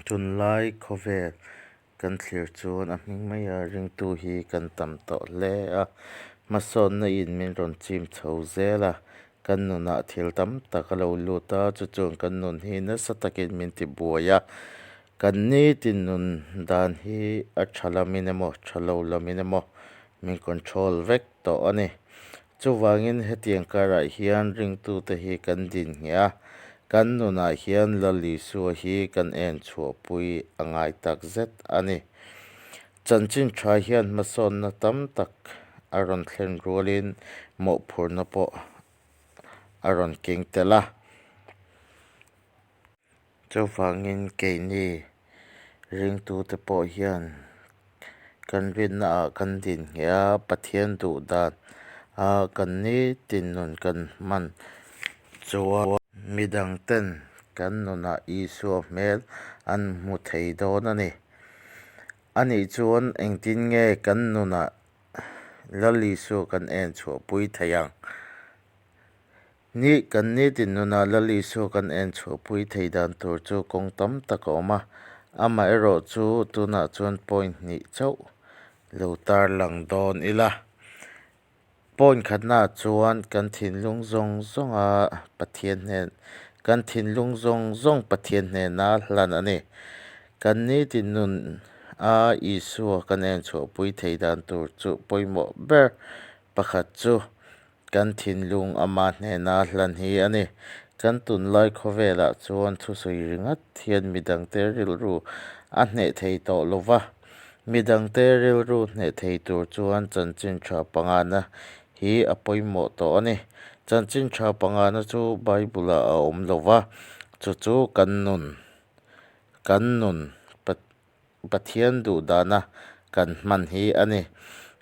Tunlai khawvel kan thlir chuan a hming maia ringtu hi kan tam tawh hle a, hmasawnna in min rawn chim chho zel a, kan nunah thil tam tak a lo lut a, chu chuan kan nun hi nasa takin min tibuai a, kan nitin nun dan hi a tha lamin emaw tha lo lamin emaw min control vek tawh a ni. Chuvangin hetiang karah hian ringtute hi kan din ngheh a, kan nunah hian Lal Isua hi kan en chhuahpui a ngai tak zet a ni. Chanchin tha hian hmasawnna tam tak a rawn thlen rualin mawhphurhna pawh a rawn keng tel a. Chuvangin keini ringtute pawh hian kan rinnaah kan din ngheh a, Pathian duh dan a kan nitin nun kan hman chuan midangten kan nunah Isua hmel an hmu thei dawn a ni. Anih chuan engtin nge kan nunah Lal Isua kan en chhuahpui theih ang? Ni, kan nitin nunah Lal Isua kan en chhuahpui thei dan tur chu kawng tam tak a awm a, amaherawh chu tunah chuan point hnih chauh lo tarlang dawn ila. Point khatnaah chuan kan thinlung zawng zawnga Pathian hnen, kan thinlung zawng zawng Pathian hnena hlan a ni. Kan nitin nun a Isua kan en chhuahpui thei dan tur chu pawimawh ber pakhat chu Kan thinlung ama hnena hlan hi a ni. Kan tunlai khawvelah chuan thusawi ringawt hian midangte rilru a hneh thei tawh lo va. Midangte rilru hneh thei tur chuan chanchin tha pangana hi a pawimawh tawh a ni. Chanchin tha pangana chu Bible-ah a awm lo va, chu chu kan nun, kan nun Pathian duh dana kan hman hi a ni.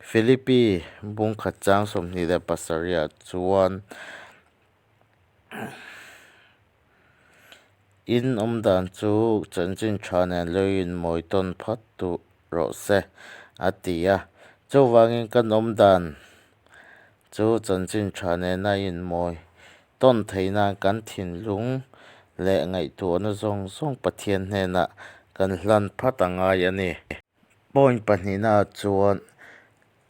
Philippi bungkhat chang 27 ah chuan In awm dan chu chanchin tha nen lo inmawi tawn phawt duh rawh se, a ti a. Chuvangin kan awm dan chu chanchin tha nena inmawi tawn theih nan kan thinlung leh ngaihtuahna zawng zawng Pathian hnenah kan hlan phat a ngai a ni. Point pahnihnaah chuan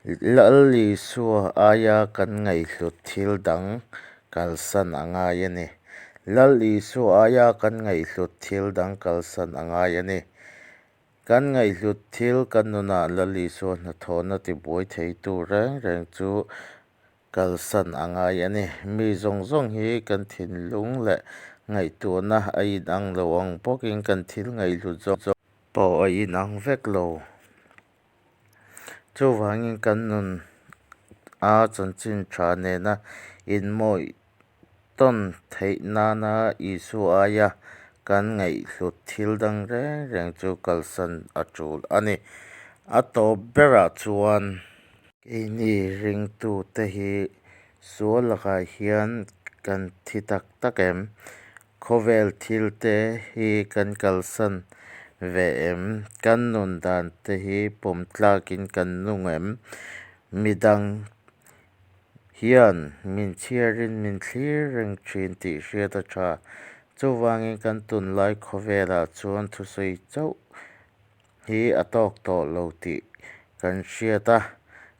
Lal Isua aia kan ngaihhlut thil dang kalsan a ngai a ni. Lal Isua aia kan ngaihhlut thil dang kalsan a ngai a ni. Kan ngaihhlut thil kan nunah Lal Isua hnathawhna tibuai theitu reng reng chu kalsan a ngai a ni. Mi zawng zawng hi kan thinlung leh ngaihtuahna a inang lo ang bawkin kan thil ngaihhlut zawng pawh a inang vek lo. Chuvangin kan nun a chanchin tha nena inmawih tawn theih nana Isua aia kan ngaihhlut thil dang reng reng chu kalsan a tul a ni. A tawp berah chuan. Keini ringtute hi sual lakah hian kan thi tak tak em? Khawvel thilte hi kan kalsan ve em? Kan nun dan te hi pawm tlakin kan nung em? Midang hian min chhiarin min thlir reng thin tih hriat a tha. Chuvangin kan tunlai khawvelah chuan thusawi chauh hi a tawk tawh lo tih kan hriat a,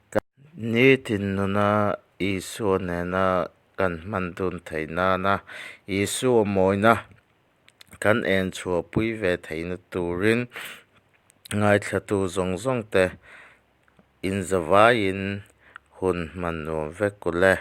kan nitin nuna Isua nena kan hman dun theih nana Isua mawina kan en chhuahpui ve theihna turin ngaithlatu zawng zawng te inzavaiin hun hman nuam vek u le.